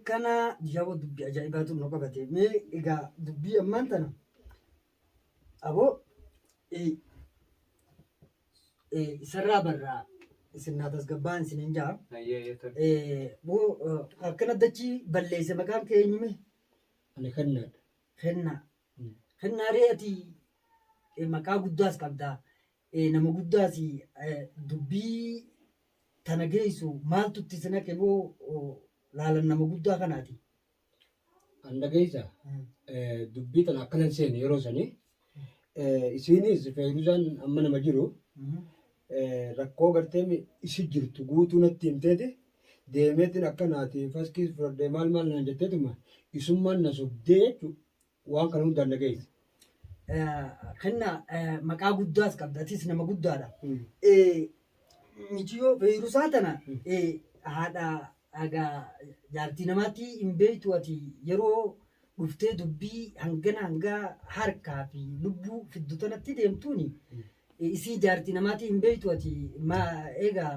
Kana yaaboo dubbii ajaa'ibaatu nu qabate. Mee egaa dubbii ammaan tana aboo isarraa barraa isin naa tasgabbaan isiniin ja'a. Boo akkana dachii balleesse maqaan kee eenyume? Ani kennaadha. Kennaa. Kennaa ree ati maqaa guddaas qabda. Nama guddaas dubbii tana geessu maaltu itti si naqe moo laalan nama guddaa kanaati? An dhageessa dubbii tana akkanan seene yeroo sanii isiinis Feeruzaan amma nama jiru rakkoo gartee isi jirtu guutuu natti himteeti deemeetiin akkanaati faskiis fudhadhee maal maal naan jetteetuma isummaan na sobdee jechuudha. Waan kana hundaan na geesse. Kenna maqaa guddaas qabda atis nama guddaadha. Miciyoo feerusaa tana haadha haga jaartii namaatti hin beektu ati yeroo dhuftee dubbii hangana hangaa harkaa fi lubbuu fiddu tanatti deemtuuni isii jaartii namaatti hin beektu ati maa egaa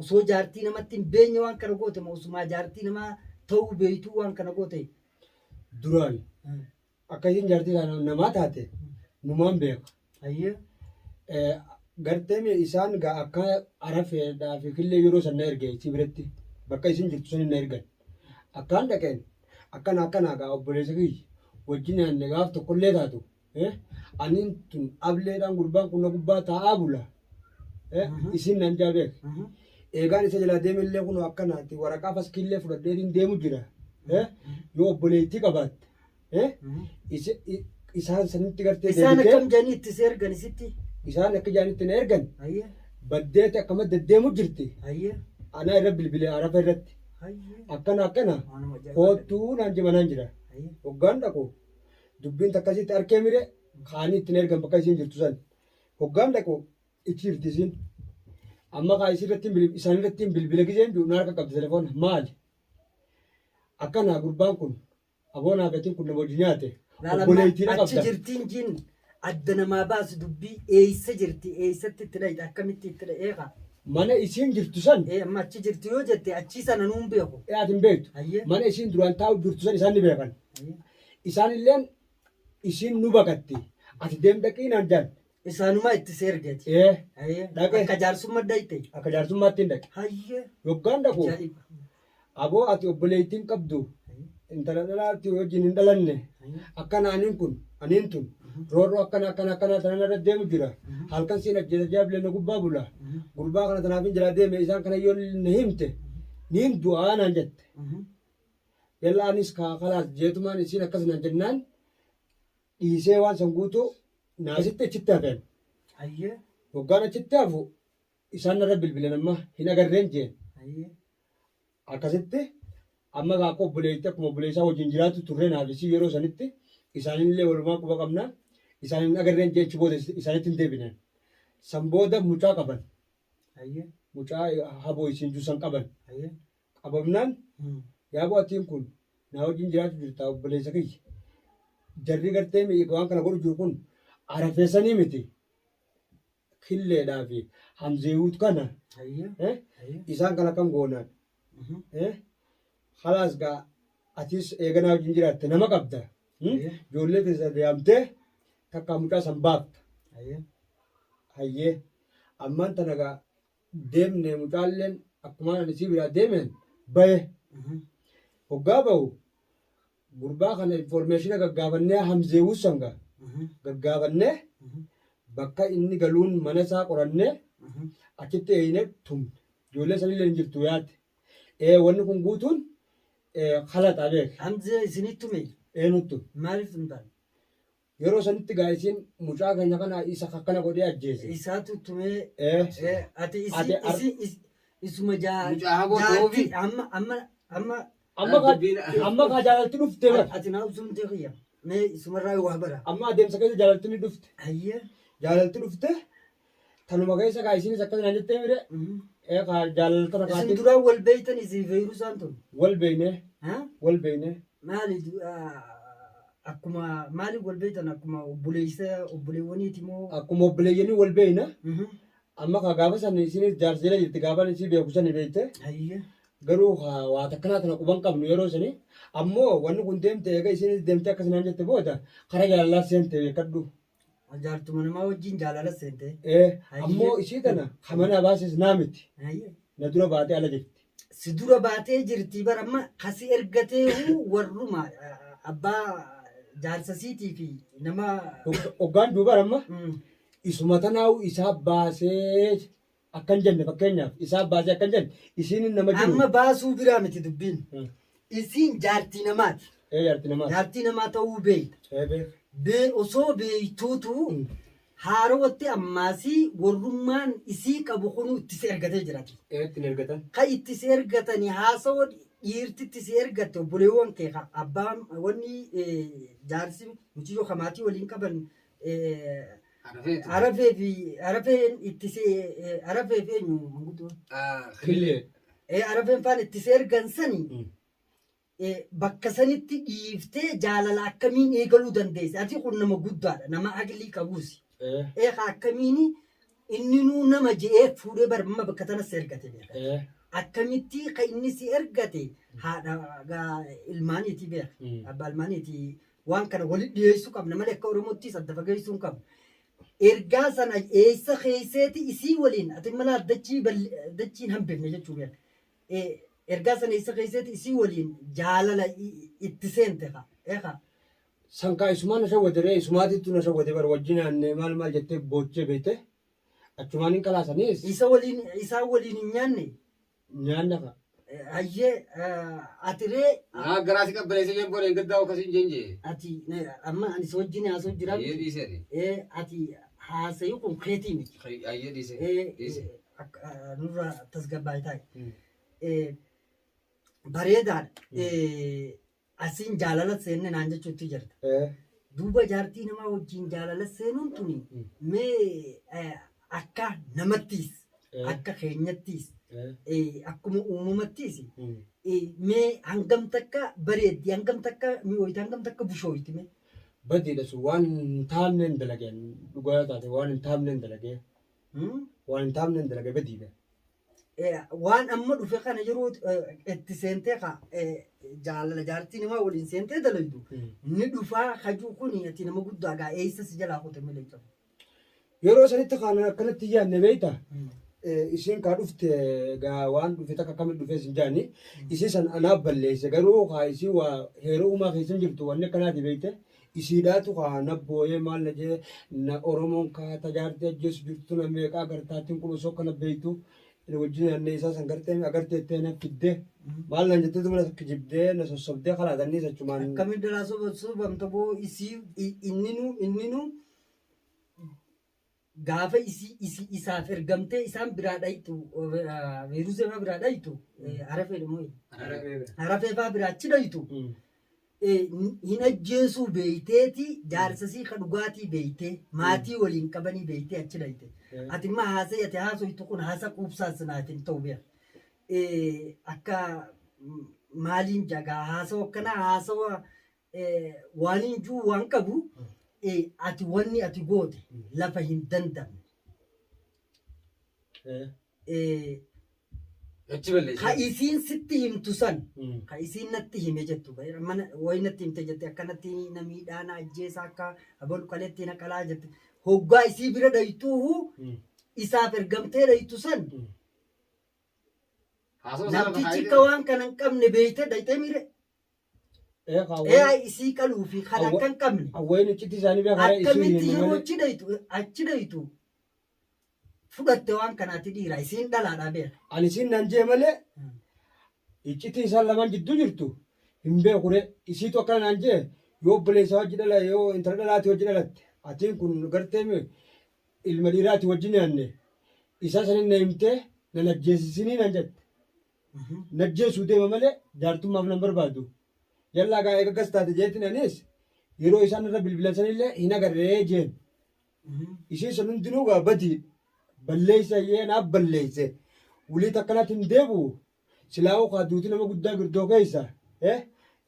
osoo jaartii namatti hin beekne waan kana goote moo osumaa jaartii namaa ta'uu beektuu waan kana goote. Duraan akka isiin jaartii namaa taate numaan beeka. Ayyee. Gartee mee isaan gaa akka arafeedhaa fi killee yeroo san na erge isii biratti bakka isin jirtu san na ergan. Akkaan dhaqeen akkana akkanaa gaa obboleessa kiyya wajjin nyaanne gaaf tokkollee taatu aniin tun ableedhaan gurbaan kun na gubbaa taa'aa bula. Isin nan jaa beek. Eegaan isa jalaa deemellee kunoo akkanaati waraqaa faskiillee fudhadheetiin deemu jira. Yoo obboleettii qabaatte. Isaan sanitti gartee Isaan deebitee akkam jedhanii itti si ergan isitti? Isaan akka jaanitti na ergan Hayyee. baddeeti akkama deddeemu jirti. Hayyee. Anaa irra bilbile arafa irratti. Hayyee. Akkana akkana Waanuma ajaa'ibaa. Koottuu naan jemanaan jira. Hayyee. Hoggaan dhaqu dubbiin takkasitti arkee mire kaanii ittiin ergan bakka isiin jirtu san. Hoggaan dhaqu ichi jirti isiin. Amma kaa isii irratti isaan irratti bilbila gizeen jiru na harka qabdi telefoona maali? Akkana gurbaan kun aboo naafetiin kun nama hojii nyaate. Laal amma Obboleettii na achi qabda. jirtiin jin adda namaa baasu dubbii eeysa jirti eeysatti itti dhayxe akkamitti itti dha'e eeqa. Mana isiin jirtu san Ee amma achi jirti yoo jette achii sana nuun beeku. Ee ati hin beektu. Hayyee. Mana isiin duraan taa'u jirtu san isaan ni beekan. Hayyee. Isaan illeen isiin nu baqatti. Ati deem dhaqii naan jaan. Isaanumaa itti si ergeeti. Ee Hayyee. Dhaqe. Akka jaarsummaa dhayxe. Akka jaarsummaatti hin dhaqe. Hayyee. Yoggaan dhaqu Ajaa'iba. Aboo ati obboleettiin qabdu intala dhalaatti wajjin hin dhalanne akkana aniin kun aniin tun roorroo akkana akkana akkana tanan irra deemu jira halkan siin ajjeesa jaablee na gubbaa bula gurbaa kana tanaaf hin jalaa deeme isaan kana yoo na himte niin du'aa naan jette yalla anis kaa kalaas jeetumaan isiin akkas naan jennaan dhiisee waan san guutuu naasitti achitti hafeen Hayyee. hoggaan achitti hafu isaan narra bilbilan amma hin agarreen jeen. Hayyee. Akkasitti amma egaa akka obboleettii akkuma obboleessaa wajjin jiraatu turre naaf isii yeroo sanitti isaanillee walumaa quba qabna isaan hin agarreen jechi booda isaanitti hin deebinen. San booda mucaa qaban. Hayyee. Mucaa haboo isiin jiru san qaban. Hayyee. Qabamnaan yaaboo atiin kun naa wajjin jiraachuu jirta obboleessa kiyya. Jarri gartee waan kana godhu jiru kun arafeessanii miti. Killeedhaa fi Hamzeewut kana Hayyee. Hayyee. Isaan kana akkam goonaan Halaas gaa atis eeganaa wajjin jiraatte nama qabda. Hayyee. Ijoollee teessa yaamtee takkaa mucaa san baafta. Hayyee. Hayyee ammaan tana gaa deemne mucaalleen akkumaan ani sii biraa deemeen bahe. Hoggaa bahu Gurbaa kana informeeshina gaggaafannee Hamzeewuu san gaa gaggaafannee bakka inni galuun mana isaa qorannee achitti eeyine tumne. Ijoollee sanillee hin jirtu yaate. Ee wanni kun guutuun kalaxa beek. Hamzee isinit tume? Eenyuttu? Maaliif tumtan? Yeroo sanitti gaa isiin mucaa keenya kana isa akkana godhee ajjeese. Isaatu tumee Ee. ati isi Ati ar- isi is- isuma jaa Mucaa haboo jaartii ta'uufi. amma amma amma Amma kaa Dubbiin- amma kaa jaalalti dhufte bar. Ati naa obsumtee kiyya mee isumarraa waa bara. Amma adeemsa keessa jaalalti ni dhufte. Hayyee. Jaalalti dhufte tanuma keessa kaa isiinis akkas naan jettee mire. Ee kaa jaalalta Isin rakaatiin duraan wal beeytan isin feerusaan tun. Wal beeynee Ha? Wal beeynee. Maali akkuma maali wal beeytan akkuma obboleessa obboleewwaniiti moo? Akkuma obboleeyyanii wal beeyna. Amma kaa gaafa san isiinis jaarsa jala jirti gaafa isii beeku sani beeyte. Hayyee. Garuu waa takkanaa tana quban qabnu yeroo sani ammoo wanni kun deemte eega isinis deemte akkas naan jette booda karaa jaalalaa seente beekadhu. Jaartuma namaa wajjin jaalala seente. Ammoo isii tana kamana baases naa miti. Na dura baatee ala jirti. Si dura baatee jirti bara amma kasi ergateehu warruma abbaa jaarsasiitii fi nama. Hoggaan duuba amma isuma tanaa'u isaa baasee akkan jenne fakkeenyaaf isaa baasee akkan jenne isiin nama jiru. Amma baasuu biraa miti dubbiin. Isiin jaartii namaati. Jaartii namaati. Jaartii namaa ta'uu beekta. Beek. Bee osoo beektuutu haarawatti ammaasii warrummaan isii qabu kunu itti si ergatee jiraati. Ittiin ergatan. Ka itti si ergatanii haasawaa dhiirti itti si ergatte obboleewwan kee ka abbaan wanni jaarsi mucayyoo kamaatii waliin qaban Arafeetu. Arafee fi arafeen itti si arafee fi eenyu manguddoo? Killee. Arafeen faan itti si ergan sani bakka sanitti dhiiftee jaalala akkamiin eegaluu dandeesse? Ati kun nama guddaadha, nama aqlii qabuusi. Eegaa akkamiin inni nuu nama je'ee fuudhee barma bakka tanas si ergate beeka. Akkamitti ka inni si ergate haadha ilmaaniiti beeka. Abbaa ilmaaniiti waan kana walitti dhiyeessuu qabna malee akka Oromootti adda fageessuu hin qabnu. Ergaa sana eessa keesseeti isii waliin ati mala dachii dachiin hambifne jechuu beeka. Ergaa sana eessa keesseeti isii waliin jaalala itti seente kaa. Eegaa. Sankaa isumaan na shawwate ree isumaatittu na shawwate bar wajjin aannee maal maal jettee boochee beekte achumaan hin qalaasaniis. Isa waliin isaan waliin hin nyaanne. Nyaanna fa'a. Hayyee ati ree. Naa garaa si qabbaneessee jeen boona hin gaddaa akkasiin jeen jee. Ati amma ani si wajjin haasoo jira. Hayyee dhiisee. Ati haasayu kun keetii miti. Hayyee dhiisee. Dhiisee. Nurraa tasgabbaa'ee taa'e. Bareedaadha. Asiin jaalala seenne naan jechuutti jirta. Duuba jaartii namaa wajjin jaalala seenuun tuni mee akka namattiis akka keenyattiis akkuma uumamattiis mee hangam takka bareeddi hangam takka mi'ooyti hangam takka bushooyti mee. Badiidha sun waan hin taamne hin dalageen dhugaa taate waan hin taamne hin dalagee waan hin taamne hin dalagee badiidha. Waan amma dhufe kana yeroo itti seentee ka jaalala jaartii namaa waliin seentee dalaydu ni dhufaa hajuu kun ati nama guddaa gaa eessa si jalaa kute malee qabu. Yeroo sanitti kan akkanatti yaadne beekta. Isiin kaa dhufte gaa waan dhufe takka akkamitti dhufee sin jaani isii san anaaf balleesse garuu kaa isii waa heeroo uumaa keessa hin jirtu wanni akkanaati beekte isiidhaatu kaa na booyee maal na jee na Oromoon kaa tajaartii ajjeesu jirtu na meeqaa agartaattiin kun osoo akkana beektu wajjin yaadne isaa san gartee agarteettee na fidde maal naan jetteetu mana kijibdee na sossobdee kalaatanniis achumaan. Akkamiin dalaa sobamta boo isii inninu gaafa isii isaaf ergamtee isaan biraa dhayitu Beeruzee fa'aa biraa dhayitu Arafee moo Arafee fa'aa biraa achi dhayitu hin ajjeesuu beeyteeti jaarsasii ka dhugaatii beeytee maatii waliin qabanii beeytee achi dhayite. Ati immoo haasa'ii ati haasoytu kun haasa quubsaas naaf hin ta'u beeka. Akka maaliin jagaa haasawa akkanaa haasawa waan hin jiru waan qabu ati wanni ati goote lafa hin dandamne. Achi balleessa. Ka isiin sitti himtu san ka isiin natti hime jettu mana wayi natti himte jette akkanatti na miidhaa na ajjeesa akka abalu qaletti na qalaa jette hoggaa isii bira dhaytuuhu isaaf ergamtee dhaytu san namtichi akka waan kana hin qabne beeyte dhaytee mire. Isii qaluu fi kan akka hin qabne. Awwayin iccitii isaanii beekaa Akkamitti yeroo achi dhayitu fudhatte waan kanaatti dhiira isiin dhalaadhaa beeka. Ani isiin nan jee malee iccitii isaan lamaan jidduu jirtu hin beekure isiitu akkana naan jee yoo obboleessa wajji dhala yoo intala dhalaati wajji dhalatte atiin kun gartee ilma dhiiraati wajji nyaanne isaa sanin na himtee nan ajjeesisinii nan jette. Najjeesuu deema malee jaartummaaf nan barbaadu. Yallaa gaa eega akkas taate jeetiin anis yeroo isaan irra bilbilan sanillee hin agarree jeen. Isheen sun hundinuu gaa badii balleessa yee naaf balleesse. Wulii takkanatti hin deebi'u. Silaa'uu kaa duuti nama guddaa girdoo keessa.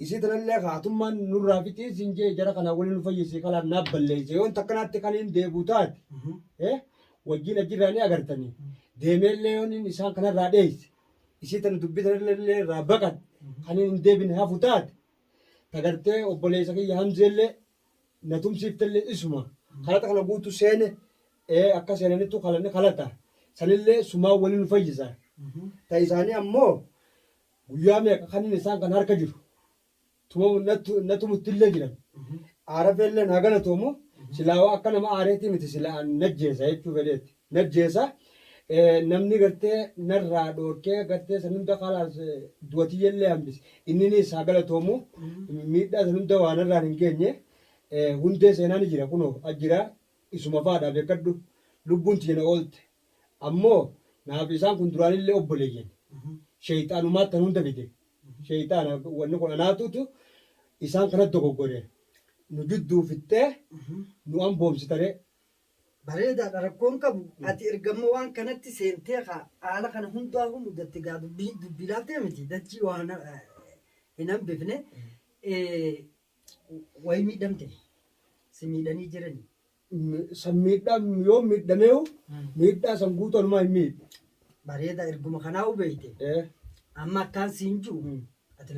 Isii tanallee kaatummaan nurraa fixii siin jee jara kanaa waliin nu fayyisee kalaaf naaf balleesse. Yoon takkanatti kan hin deebi'u taate. Wajjin achirraa ni agartanii. Deemeellee yoon isaan kanarraa dheesse. Isii tana dubbii tanallee irraa baqadhe kan hin deebine hafu taate tagartee obboleessa kiyya Hamzeellee na tumsiiftellee isuma kalata kana guutuu seene akka seenanittu kalanni kalata sanillee sumaa waliin nu fayyisa. Ta isaanii ammoo guyyaa meeqa kan inni isaan kan harka jiru na tumuttillee jiran. Aarafeellee naa galatoomu silaa akka nama aareetii miti silaa najjeessa jechuu fedheetti. Najjeessa namni gartee narraa dhoorkee gartee san hunda kalaas du'atiyyallee hambise. Inninis haa galatoomu miidhaa san hunda waa narraan hin geenye hundee seenaa ni jira kunoo ajjira isuma faadhaa beekadhu lubbuun tiyya na oolte. Ammoo naaf isaan kun duraanillee obboleeyyan. Sheeyxaanumaatti tan hunda fide. Sheeyxaana wanni kun anaatutu isaan kanatti dogoggore. Nu jidduu fixxee nu amboomsitare. Bareedaadha rakkoon qabu ati ergamma waan kanatti seentee haala kana hundaa'uu mudatte gaa dubbii dubbii laaftee miti dachii waan hin hambifne wayi miidhamte si miidhanii jirani. San miidhaa yoo miidhameehu miidhaa san guutuu anumaa hin miidhu. Bareeda erguma kanaa hubeeyte amma akkaan siin jiru ati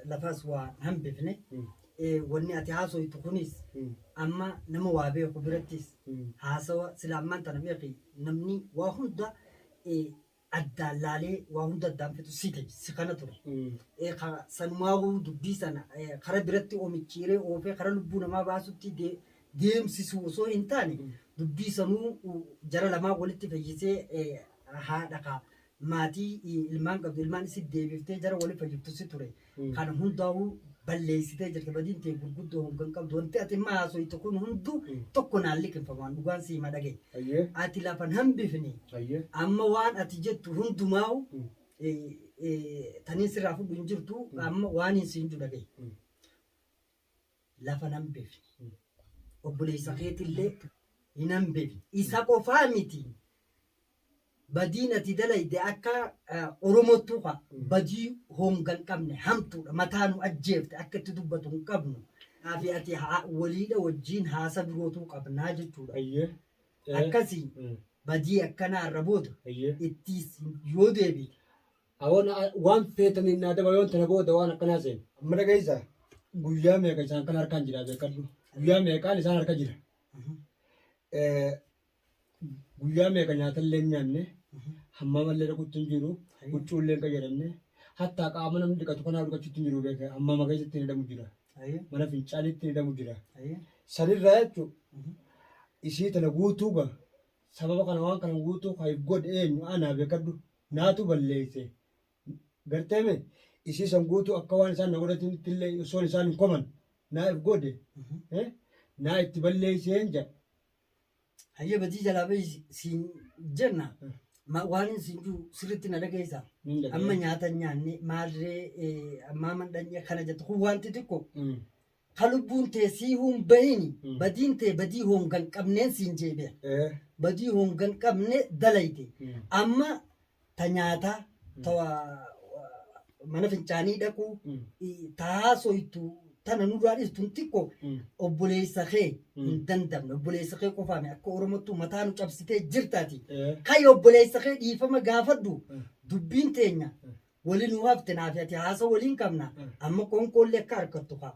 lafaas waa hambifne wanni ati haasoytu kunis amma nama waa beeku birattis haasawa sila ammaan tana beeki namni waa hunda addaan laalee waa hunda addaan fitu si ta'e si kana ture. Sanumaawuu dubbii sana kara biratti oomichiiree oofee kara lubbuu namaa baasutti deemsisu osoo hin taane dubbii sanuu jara lamaa walitti fayyisee haadha ka maatii ilmaan qabdu ilmaan isi deebiftee jara walitti fayyiftu si ture. Kana hundaa'uu balleessitee jirti badiin ta'e gurguddoo hongan qabdu wanti ati imma haasoytu kun hunduu tokko naan liqimfamaan dhugaan sii ma dhagaye. Ati lafan hambifne amma waan ati jettu hundumaa'u taniin sirraa fudhu hin jirtu amma waan hin siin jiru dhagaye. Lafa hambifne obboleessa keetillee hin hambifne isa qofaa miti. Badiin ati dalayde akka Oromottuu ka badii honga hin qabne hamtuudha mataa nu ajjeefte akka itti dubbatu hin qabnu. Kanaaf ati waliidha wajjiin haasa birootuu qabnaa jechuudha. Akkasii badii akkanaa irra booda ittiis yoo deebite. Awoon waan feetaniin naa daba yoon tana booda waan akkanaa seene. Amma dhageessaa guyyaa meeqa isaan kan harkaan jira beekadhu. Guyyaa meeqaan isaan harka jira. Guyyaa meeqa nyaatallee hin nyaanne hammaamallee dhaquutti hin jiru huccuullee hin qayyadamne hattaa qaama namni dhiqatu kanaa dhiqachuutti hin jiru beeka hammaama keessatti hin hidhamu jira. Mana fincaaniitti hin hidhamu jira. Sanirraa jechuun isii tana guutuu gaa sababa kana waan kana guutuu kan godhe eenyu anaa beekadhu naatu balleesse. Garteeme isii san guutuu akka waan isaan na godhatinitti illee osoo isaan hin koman naa if godhe naa itti balleesseen jedha. Hayyee badii jalaa bahi siin jenna waan hin siin jiru sirriitti na dhageessa. Amma nyaata nyaanne maalree ammaa mandhanye kana jettu kun wanti xiqqoo ka lubbuun tee sii hin bahini badiin tee badii hongan qabneen siin jeebi'a. Badii hongan qabne dalayte. Amma ta nyaataa ta mana fincaanii dhaquu ta haasoytu tana nurraa dhiistun xiqqoo obboleessa kee hin dandamne obboleessa kee qofaame akka Oromottuu mataa nu cabsitee jirtaati. Kai obboleessa kee dhiifama gaafadhu dubbiin teenya waliin nu hafte naaf ati haasa waliin qabna amma qoonqoollee akka harkattu kaa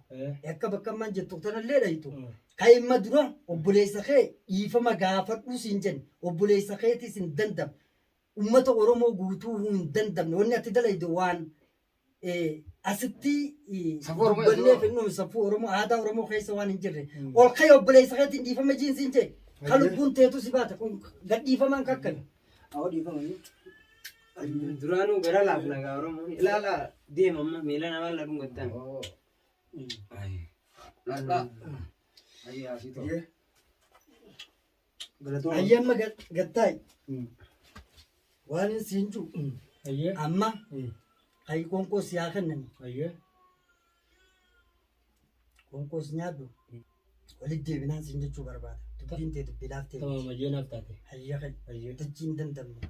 akka bakka ammaan jettu tanallee dhayitu. Kai imma dura obboleessa kee dhiifama gaafadhu siin jenne obboleessa keetis hin dandamne ummata Oromoo guutuu hin dandamne wanni ati dalayde waan asitti dubbannee finnuun safuu Oromoo aadaa Oromoo keessa waan hin jirre ol kai obboleessa keetiin dhiifama jiinsiin jee ka lubbuun teetu si baate kun gadhiifamaan kakkani. Awwa dhiifama. Duraanuu gara laafna gaa Oromoon. Ilaala deema amma miila namaa la dhungattan. Ayyamma gattaayi waan hin siin jiru amma kai qoonqoo si haa kennani qoonqoo si nyaadhu walitti deebinaan siin jechuu barbaada. Dubbiin tee dubbii laaftee. Tamam ayyee naaf taate. Hayya kai dachii hin dandamne.